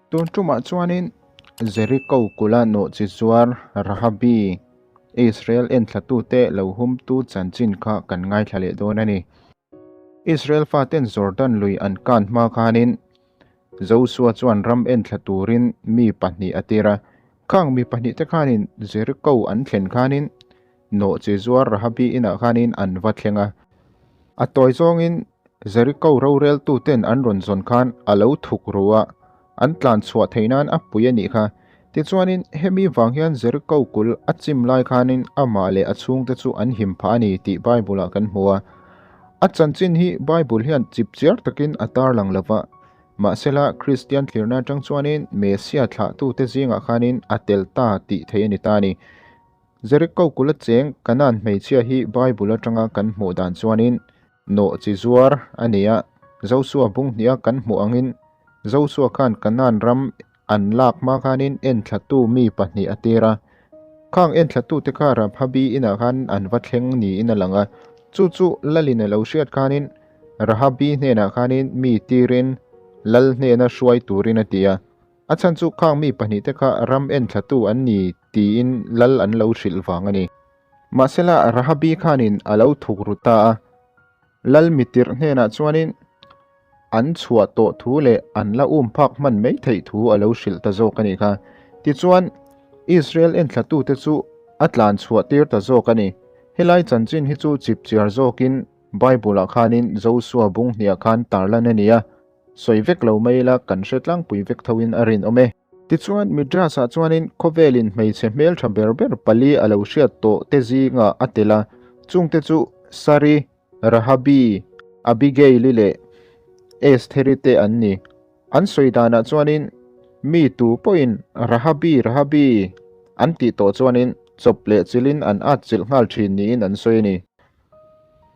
Tun tumah chuanin Jeriko kula nawhchi zuar Rahabi, Israel enthlatute lo humtu chanchin kha kan ngaithla leh dawn a ni. Israel faten Jordan lui an kan hma khanin Josua chuan ram enthla turin mi pahnih a tir a. Khang mi pahnihte khanin Jeriko an thlen khanin Nawhchi zuar Rahabi inah khanin an va thleng a. A tawi zawngin Jeriko roreltuten an rawn zawn khan a lo thuk ru a, an tlan chhuah theih nan a pui a nih kha. Tichuanin hemi vang hian Jeriko kul a chim lai khanin amah leh a chhungte chu an him phah a ni tih Bible-ah kan hmu a. A chanchin hi Bible hian chipchiar takin a tarlang lo va, mahsela Kristian thlirna atang chuanin Messiah thlahtute zingah khanin a tel ta tih theih a ni ta a ni. Jeriko kula cheng Kanaan hmeichhia hi Bible atanga kan hmuh dan chuanin nawh chi zuar a ni a, Josua bung hniha kan hmuh angin Josua khan Kanaan ram an lak hma khanin enthlatu mi pahnih a tir a. Khang enthlatute kha Rahabi inah khan an va thleng niin a lang a, chu chu Lalin a lo hriat khanin Rahabi hnenah khanin mi tirin Lal hnena hruai turin a ti a. A chhan chu khang mi pahnihte kha ram enthlatu an ni tiin lal an lo hrilh vang a ni. Mahsela Rahabi khanin a lo thuk ru ta a, lal mitirh hnenah chuanin an chhuah tawh thu leh an la um phak hman mai theih thu a lo hrilh ta zawk a nih kha. Tichuan, Israel enthlatute chu a tlan chhuah tir ta zawk a ni. Helai chanchin hi chu chipchiar zawkin Bible-ah khanin Josua bung hniah khan tarlan a ni a. Sawi vek lo mai ila kan hre tlangpui vek tho in a rinawm e. Tichuan Midrash-ah chuanin khawvelin hmeichhe hmeltha ber ber pali a lo hriat tawh te zingah a tel a, chungte chu Sari, Rahabi, Abigail-i leh Estheri te an ni. An sawi danah chuanin mi tu pawhin Rahabi, Rahabi an tih tawh chuanin chawp leh chilhin an at chilh nghal thin niin an sawi a ni.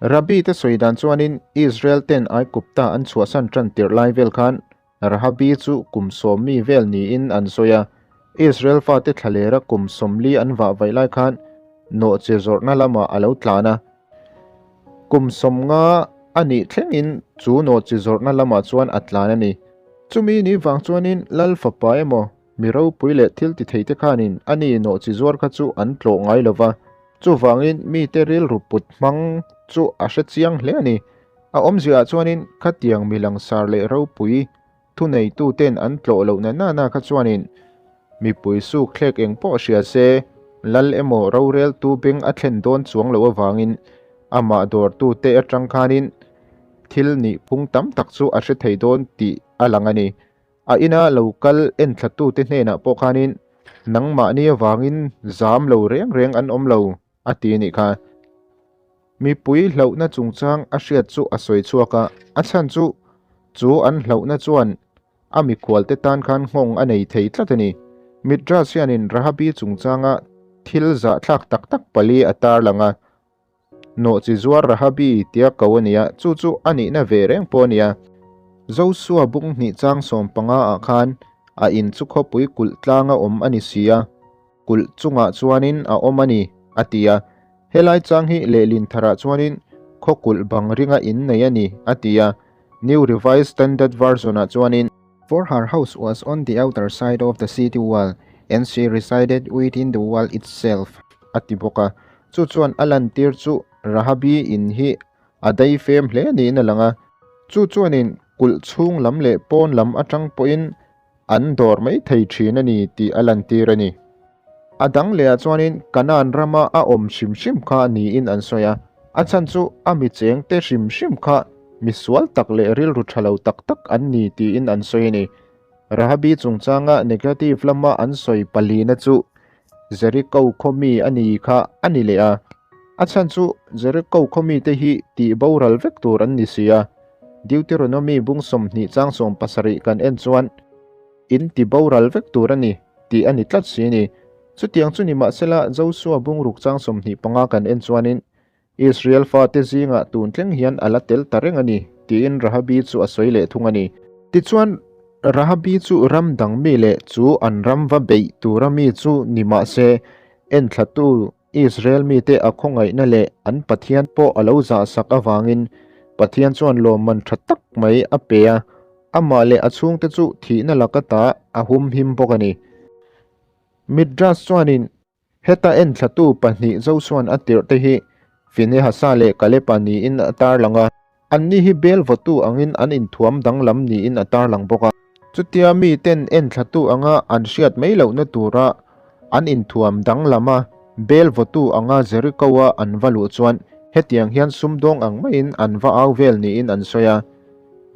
Rabbi te sawi dan chuanin Israel ten Aigupta an chhuahsan tan tirh lai vel khan Rahabi chu kum sawmmi vel niin an sawi a. Israel fate thlalera kum 40 an vah vaih lai khan nawhche zawrhna lamah a lo tlan a. Kum 50 a nih thlengin chu nawhche zawrhna lamah chuan a tlan a ni. Chumi ni vang chuanin Lal fapa emaw mi ropui leh thil ti theite khanin a ni nawhchi zuar kha chu an tlawh ngai lo va. Chuvangin mite rilru put hmang chu a hre chiang hle a ni. A awmziaah chuanin khatiang mi langsar leh ropui thuneituten an tlawh loh na nana kha chuanin mipui suk thlek eng pawh hria se, lal emaw roreltu beng a thlen dawn chuang loh avangin amah dawrtute atang khanin thil nihphung tam tak chu a hre thei dawn tih a lang a ni. A ina lo kal enthlatute hnenah pawh khanin nangmahni avangin zam lo reng reng an awm lo a ti a nih kha. Mipui hlauhna chungchang a hriat chu a sawi chhuak a, a chhan chu chu an hlauhna chuan a mikhualte tan khan nghawng a nei thei tlat a ni. Midrash hianin Rahabi chungchanga thil zahthlak tak tak pali a tarlang a, Nawhchi zuar Rahabi tia ko a nia, chu chu a nihna ve reng pawh a nia. Josua bung hnih chang 15 ah khan a in chu khawpui kulh tlanga awm a ni si a, kulh chungah chuanin a awm a ni, a ti a. Helai chang hi lehlin tharah chuanin khaw kulh bang ringa in nei a ni, a ti a. New Revised Standard Version ah chuanin. For her house was on the outer side of the city wall, and she resided within the wall itself, a ti bawk a. Chu chuan a lantir chu Rahabi in hi a dai fem hle niin a lang a. Chu chuanin kulh chhung lam leh pawn lam atang pawhin an dawr mai thei thin a ni tih a lantir a ni. A dang lehah chuanin Kanaan rama a awm hrim hrim kha niin an sawi a, a chhan chu a mi chengte hrim hrim kha mi sual tak leh rilru tha lo tak tak an ni tiin an sawi a ni. Rahabi chungchanga negative lama an sawi palina chu Jeriko khaw mi a ni kha a ni leh a, a chhan chu Jeriko khaw mite hi tih boral vek tur an ni si a. Deuteronomy bung 20 chang 70 kan en chuan in ti boral vek tur a ni tih a ni tlat si a ni. Chutiang chu nimahsela Josua bung ruk chang 25 kan en chuanin Israel fate zingah tun thleng hian a la tel ta reng a ni, tiin Rahabi chu a sawi leh thung a ni. Tichuan, Rahabi chu ram dang mi leh chu an ram va beih tura mi chu ni mah se, enthlatu Israel mite a khawngaihna leh an Pathian pawh a lo zahsak avangin Pathian chuan lawmman tha tak mai a pe a. Amah leh a chhungte chu thihna laka ta a humhim bawk a ni. Midrash chuanin heta enthlatu pahnih Josua'n a tirhte hi Finehasa leh Kalepa niin a tarlang a. Anni hi bel vawtu angin an inthuam danglam niin a tarlang bawk a. Chutia miten enthlatu anga an hriat mai lohna tura an inthuam danglam a, bel vawtu anga Jericho-a an va luh chuan hetiang hian sumdawng ang maiin an va au vel niin an sawi a.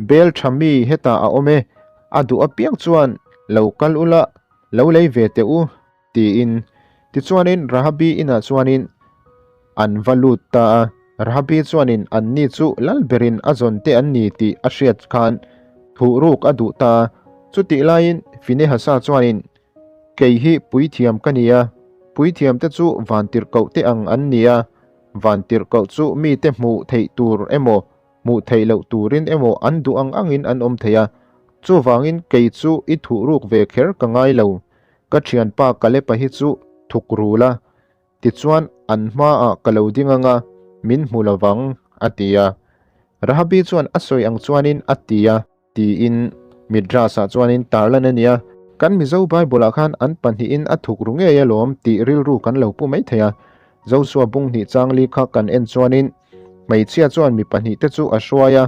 Bel tha mi hetah a awm e, a duh apiang chuan lo kal ula, lo lei ve teh u, tiin. Tichuanin Rahabi inah chuanin an va lut ta a. Rahabi chuanin anni chu lal berin a zawn te an ni tih a hriat khan thuhruk a duh ta a. Chutih laiin Finehasa chuanin, Kei hi puithiam ka ni a, puithiamte chu vantirhkoh te ang an ni a, vantirhkoh chu mite hmuh theih tur emaw Hmuh theih loh turin emaw an duh ang angin an awm thei a, chuvangin kei chu i thuhruk ve kher ka ngai lo. Ka thianpa Kalepa hi chu thuk rul a, tichuan an hmaah ka lo ding anga min hmu lovang, a ti a. Rahabi chuan a sawi ang chuanin a ti a. Tiin Midrash-ah chuanin tarlan a ni a. Kan Mizo Bible-ah khan an pahnihin a thuk ru ngei alawm tih rilru kan lo pu mai thei a. Joshua bung hnih changli kha kan en chuanin hmeichhia chuan mi pahnihte chu a hruai a,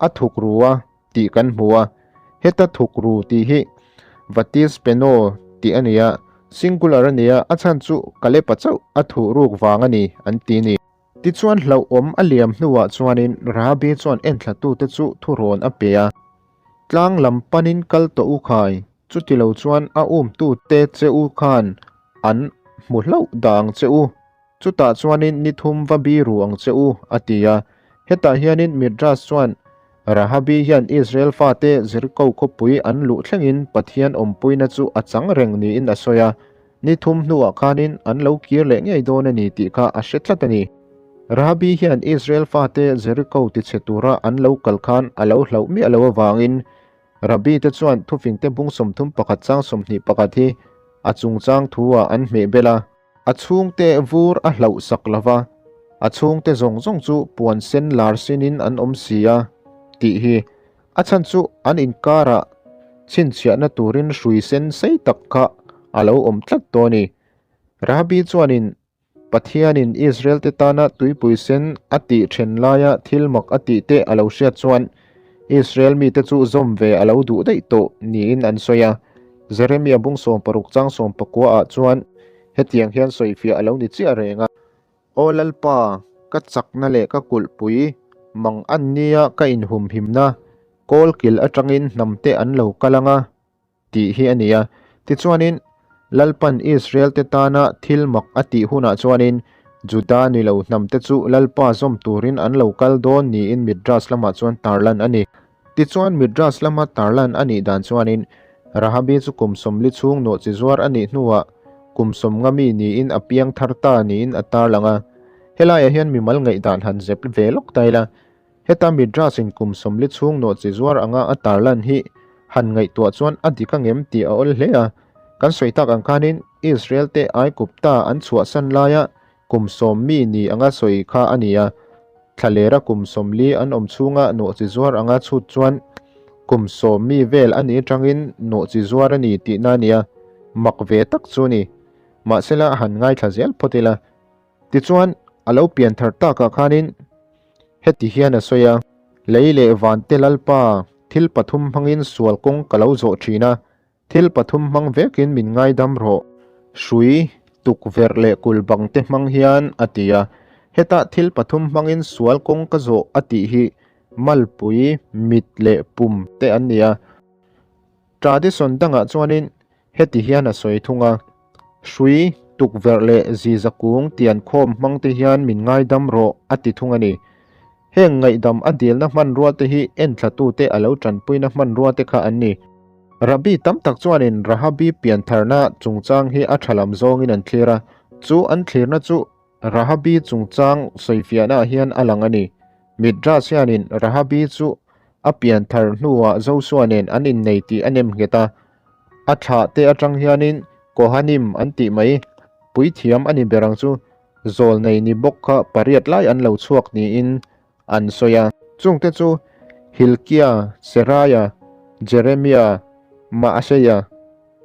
a thuk ru a tih kan hmu a. Heta thuk ru tih hi Vatis Peno tih a ni a, singular a ni a, a chhan chu Kalepa chauh a thuh ruk vang a ni an ti ni. Tichuan hlauhawm a liam hnuah chuanin Rahabi chuan enthlatute chu thurawn a pe a, Tlang lam panin kal tawh u khai, chutilo chuan a umtute che u khan an hmu hlauh dah ang che u, chutah chuanin ni thum va biru ang che u, a ti a. Hetah hianin Midrash chuan Rahabi hian Israel fate Jeriko khawpui an luh thlengin Pathian awmpuina chu a chang reng niin a sawi a, ni thum hnuah khanin an lo kir leh ngei dawn a ni tih kha a hre tlat a ni. Rahabi hian Israel fate Jeriko tichhe tura an lo kal khan a lo hlauh miah lo avangin Rabbi te chuan thufingte bung 31 chang 21 hi a chungchang thu-ah an hmeh bel a. A chhungte vur a hlauh sak lo va, a chhungte zawng zawng chu puan sen lar sinin an awm si a, tih hi. A chhan chu an inkarah chhinchhiahna turin hrui sen sei tak kha a lo awm tlat tawh a ni. Rahabi chuanin Pathianin Israelte tana tuipui sen a tih then laia thil mak a tih te a lo hriat chuan Israel mite chu zawm ve a lo duh daih tawh niin an sawi a. Jeremia bung 60 chang 19 ah chuan hetiang hian sawifiah a lo ni chiah reng a. Aw Lalpa, ka chakna leh ka kulhpui mang an nia ka inhumhimna, kawlkil atangin hnamte an lo kal ang a, tih hi a ni a. Tichuanin, Lalpan Israelte tana thil mak a tih hunah chuanin Juda ni lo hnamte chu Lalpa zawm turin an lo kal dawn niin Midrash lamah chuan tarlan a ni. Tichuan, Midrash lama tarlan a nih dan chuanin Rahabi chu kum 40 chhung nawhchi zuar a nih hnuah kum 50 mi niin a piang thar ta niin a tarlang a. Helaiah hian mimal ngaihdan han zep ve lawk ta ila. Heta Midrash-in kum 40 chhung nawhchi zuar anga a tarlan hi han ngaihtuah chuan a dik angem tih a awl hle a. Kan sawi tak ang khanin Israel-te Aigupta an chhuahsan laia kum 10 mi ni anga sawi kha a ni a. Thlalera kum 40 an awm chhunga nawhchi zuar anga chhut chuan kum 10 mi vel a nih atangin nawhchi zuar a ni tihna a ni a, mak ve tak chu a ni. Mahsela han ngaithla zel phawt ila. Tichuan, a lo pian thar takah khanin heti hian a sawi a, Lei leh vante Lalpa, thil pathum hmangin sual kawng ka lo zawh thin a, thil pathum hmang vekin min ngaidam rawh, hrui, tukverh leh kul bang te hmang hian, a ti a. Heta thil pathum hmangin sual kawng ka zawh a tih hi malpui, mit leh pum te an ni a. Tradition dangah chuanin Heti hian a sawi thung a, Hrui, tukverh leh ziza kung tian khawm hmang te hian min ngaidam rawh a ti thung a ni. Heng ngaihdam a dilna hmanrua te hi enthlatute a lo tanpuina hmanrua te kha an ni. Rabbi tam tak chuanin Rahabi piantharna chungchang hi a tha lam zawngin an thlir a, chu an thlirna chu Rahabi chungchang sawifiahnaah hian a lang a ni. Midrash hianin Rahabi chu a pianthar hnuah Joshua nen an innei tih a nem nghet a, A thlah te atang hianin Kohanim an tih mai, puithiam a ni ber ang chu, zawlnei ni bawk kha pariat lai an lo chhuak niin an sawi a. Chungte chu Hilkia, Seraiah, Jeremia, Maaseia,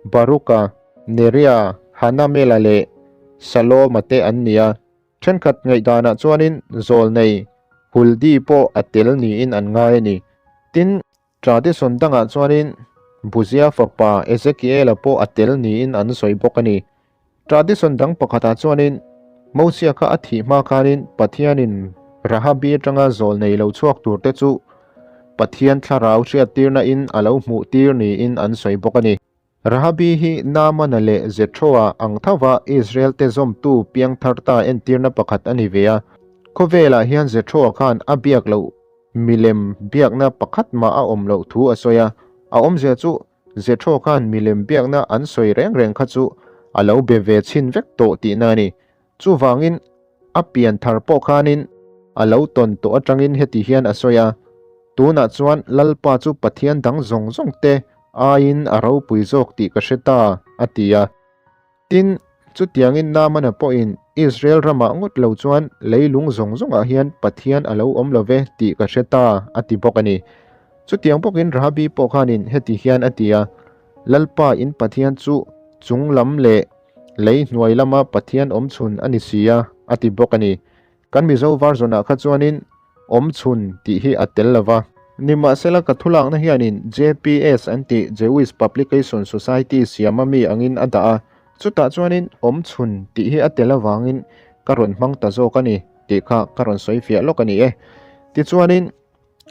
Baruka, Neria, Hanamela leh Saloma te an ni a. Thenkhat ngaihdanah chuanin zawlnei Huldi pawh a tel niin an ngai a ni. Tin, tradition dangah chuanin Buzia fapa Ezekiela pawh a tel niin an sawi bawk a ni. Tradition dang pakhatah chuanin Mosia kha a thih hma khanin Pathianin Rahabi atanga zawlnei lo chhuak turte chu Pathian thlarau hriattirna in a lo hmuhtir niin an sawi bawk a ni. Rahabi hi Naamana leh Jethroa ang thova Israel-te zawmtu piangthar ta entirna pakhat a ni ve a. Khawvelah hian Jethroa khan a biak loh milem biakna pakhat mah a awm loh thu a sawi a. A awmzia chu Jethro khan milem biakna an sawi reng reng kha chu a lo be ve chhin vek tawh tihna a ni. Chuvangin, a pian thar pawh khanin a lo tawn tawh atangin heti hian a sawi a, Tunah chuan Lalpa chu Pathian dang zawng zawng te aiin a ropui zawk tih ka hre ta, a ti a. Tin, chutiangin Naamana pawhin Israel ramah ngawt lo chuan leilung zawng zawngah hian Pathian a lo awm lo ve tih ka hre ta, a ti bawk a ni. Chutiang bawkin Rahabi pawh khanin heti hian a ti a, Lalpa in Pathian chu chung lam leh Lei hnuai lama Pathian awm chhun a ni si a, a ti bawk a ni. Kan Mizo version-ah kha chuanin awm chhun tih hi a tel lo va. Nimahsela ka thulakna hianin JPS an tih Jewish Publication Society siama mi angin a dah a, chutah chuanin awm chhun tih hi a tel avangin ka rawn hmang ta zawk a ni tih kha ka rawn sawi fiah lawk a ni e. Tichuanin.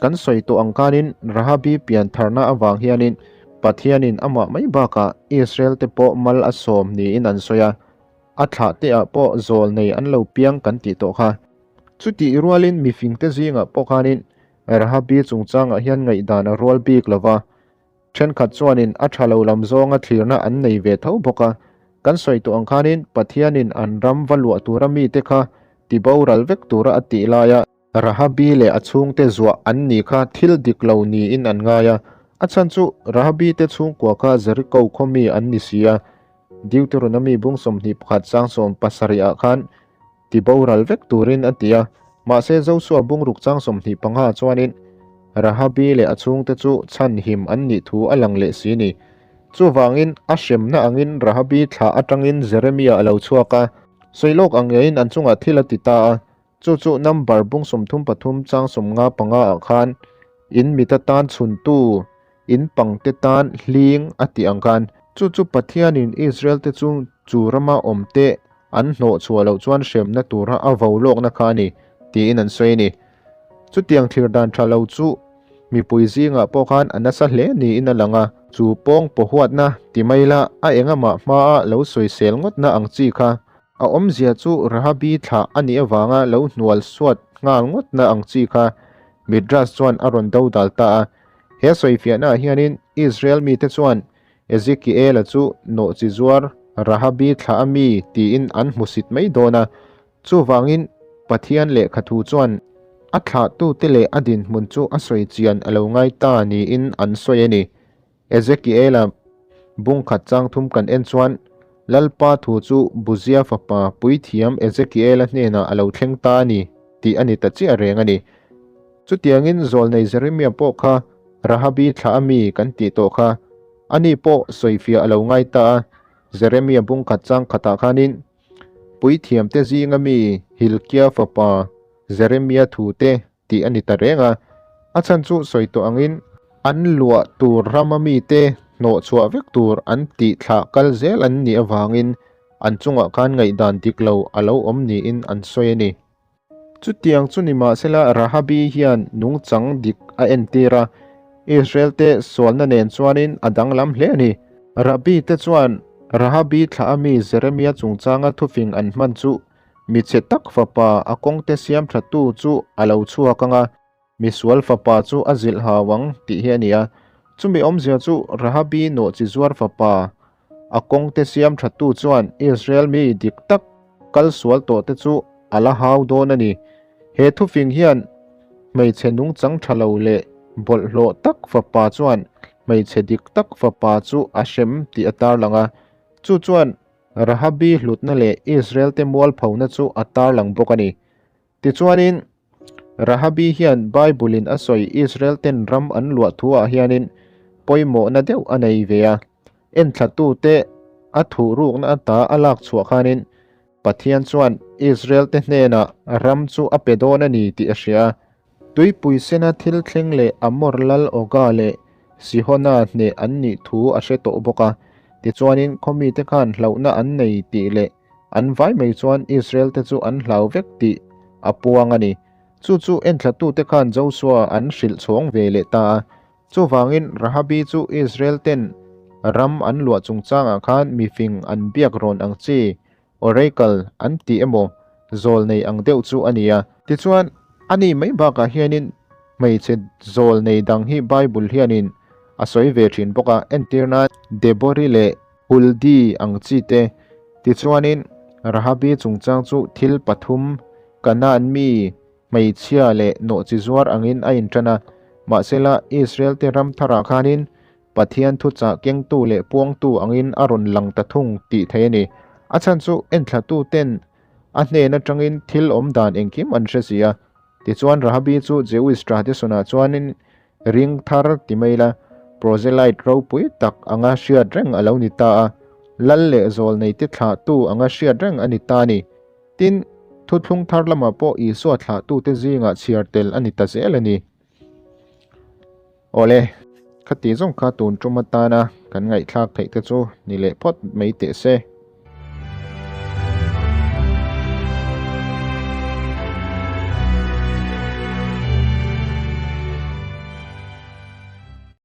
Kan sawi tawh ang khanin Rahabi pian tharna avang hianin Pathianin amah mai bakah Israel-te pawh mal a sawm niin an sawi a, a thlahte-ah pawh zawl nei an lo piang kan tih tawh kha. Chutih rualin mifingte zingah pawh khanin Rahabi chungchangah hian ngaihdan a rual bik lo va, Thenkhat chuanin a tha lo lam zawnga thlirna an nei ve tho bawk a, kan sawi tawh ang khanin Pathianin an ram va luah tura mite kha tiboral vek tura a tih laia Rahabi leh a chhungte zuah an ni kha thil dik lo niin an ngai a, a chhan chu Rahabi te chhungkua kha Jeriko khaw mi an ni si a. Deuteronomy bung 21 chang 17 ah khan tiboral vek turin a ti a, mahse Josua bung ruk chang 25 chuanin Rahabi leh a chhungte chu chhanhim an nih thu a lang leh si ni. Chuvangin a hremna angin Rahabi thlah atangin Jeremia a lo chhuak a, sawilawk ang ngeiin an chungah thil a ti ta a. Chu chu number bung 33 chang 55 ah khan in mit atan chhuntu, in pangte tan hling a tih ang khan. Chu chu Pathianin Israel-te chu chu rama awmte an hnawh chhuah loh chuan hremna tura a vo lawkna kha a ni, tiin an sawi a ni. Chutiang thlir dan tha lo chu mipui zingah pawh khan a nasa hle niin a lang a. Chu pawng pawhuatna ti mai la a engamah hmaa lo sawisel ngawtna ang chi kha A awmzia chu Rahabi thlah a nih avanga lo hnual suat nghal ngawtna ang chi kha Midrash chuan a rawn dodal ta a. He sawifiahnaah hianin Israel mite chuan Ezekiela chu nawhchi zuar Rahabi thlah a mi tiin an hmusit mai dawn a. Chuvangin Pathian lehkha thu chuan a thlahtute leh a dinhmun chu a sawi chian a lo ngai ta niin an sawi a ni. Ezekiela bung khat chang thum kan en chuan Lalpa thu chu Buzia fapa puithiam Ezekiela hnenah a lo thleng ta a ni tih a ni ta chiah reng a ni. Chutiangin zawlnei Jeremia pawh kha Rahabi thlah a mi kan tih tawh kha ani pawh sawifiah a lo ngai ta a, Jeremia bung khat chang khatah khanin puithiamte zinga mi Hilkia fapa Jeremia thute tih a ni ta reng a, a chhan chu sawi tawh angin an luah tur rama mite hnawh chhuah vek tur an tih thlah kal zel an nih avangin an chungah khan ngaihdan dik lo a lo awm niin an sawi a ni. Chutiang chu nimahsela Rahabi hian nungchang dik a entir a, Israel-te sualna nen chuanin a danglam hle a ni. Rabbi te chuan Rahabi thlah a mi Jeremia chungchanga thufing an hman chu Michhe tak fapa a kawngte siam thatu chu a lo chhuak ang a, misual fapa chu a zilh hau ang tih hi a ni a. Chumi awmzia chu Rahabi nawhchi zuar fapa a kawngte siam thatu chuan Israel mi dik tak kal sual tawhte chu a la hau dawn a ni. He thufing hian hmeichhe nungchang tha lo leh bawlhhlawh tak fapa chuan hmeichhe dik tak fapa chu a hrem tih a tarlang a. Chu chuan Rahabi hlutna leh Israel-te mualphona chu a tarlang bawk a ni. Tichuanin, Rahabi hian Bible-in a sawi Israel-ten ram an luah thuah hianin pawimawhna deuh a nei ve a. Enthlatute a thuhrukna ata a lak chhuah khanin Pathian chuan Israel-te hnenah ram chu a pe dawn a ni tih a hria a. Tuipui sena thil thleng leh Amor lal Oga leh Sihona hneh an nih thu a hre tawh bawk a. Tichuanin khaw mite khan hlauhna an nei tih leh an vai mai chuan Israel-te chu an hlau vek tih a puang a ni. Chu chu enthlatute khan Josua an hrilh chhawng ve leh ta a. Chuvangin Rahabi chu Israel-ten ram an luah chungchangah khan mifing an biak rawn ang chi Oracle an tih emaw zawl nei ang deuh chu a ni a. Tichuan, a ni mai bakah hianin hmeichhe zawl nei dang hi Bible hianin a sawi ve thin bawk a, entir nan Debori leh Huldi ang chi te. Tichuanin, Rahabi chungchang chu thil pathum, Kanaan mi, hmeichhia leh nawhchi zuar angin a intan a, mahsela Israel-te ram tharah khanin Pathian thuchah kengtu leh puangtu angin a rawn lang ta thung tih theih a ni. A chhan chu enthlatuten a hnen atangin thil awm dan engkim an hre si a. Tichuan Rahabi chu Jewish tradition-ah chuanin ring thar ti mai la, proselyte ropui tak anga hriat reng a lo ni ta a, lal leh zawlneite thlahtu anga hriat reng a ni ta a ni. Tin, thuthlung thar lamah pawh Isua thlahtute zingah chhiar tel a ni ta zel a ni. Awle, khati zawng kha tun tum atana kan ngaihthlak theih te chu ni leh phawt mai teh se.